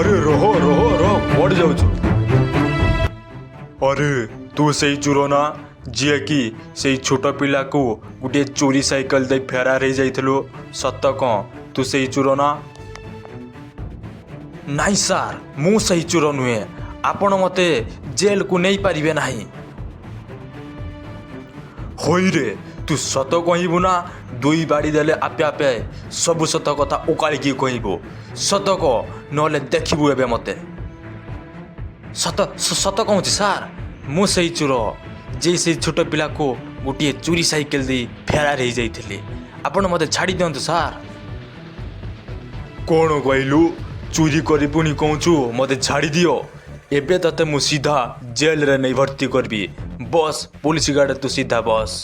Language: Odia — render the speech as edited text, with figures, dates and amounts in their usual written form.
ଆରେ ରହ ରହ ରହ, କୁଆଡ଼େ ଯାଉଛୁ? ଆରେ ତୁ ସେଇ ଚୋର ନା, ଯିଏକି ସେଇ ଛୋଟ ପିଲାକୁ ଗୋଟିଏ ଚୋରି ସାଇକେଲ ଦେଇ ଫେରାର ହେଇଯାଇଥିଲୁ? ସତ କହ, ତୁ ସେଇ ଚୋର ନା? ନାଇଁ ସାର୍, ମୁଁ ସେଇ ଚୋର ନୁହେଁ। ଆପଣ ମୋତେ ଜେଲକୁ ନେଇପାରିବେ ନାହିଁ। ହଇରେ, ତୁ ସତ କହିବୁ ନା ଦୁଇ ବାଡ଼ି ଦେଲେ ଆପେ ଆପେ ସବୁ ସତ କଥା ଓକାଳିକି କହିବୁ? ସତ କହ, ନହେଲେ ଦେଖିବୁ ଏବେ ମୋତେ। ସତ ସତ କହୁଛି ସାର୍, ମୁଁ ସେଇ ଚୋର ଯେ ସେଇ ଛୋଟ ପିଲାକୁ ଗୋଟିଏ ଚୋରି ସାଇକେଲ ଦେଇ ଫେରାର ହେଇଯାଇଥିଲି। ଆପଣ ମୋତେ ଛାଡ଼ି ଦିଅନ୍ତୁ ସାର୍। କ'ଣ କହିଲୁ? ଚୋରି କରି ପୁଣି କହୁଛୁ ମୋତେ ଛାଡ଼ି ଦିଅ? ଏବେ ତତେ ମୁଁ ସିଧା ଜେଲରେ ନେଇ ଭର୍ତ୍ତି କରିବି। ବସ୍, ପୋଲିସ ଗାଡ଼ିରେ ତୁ ସିଧା ବସ୍।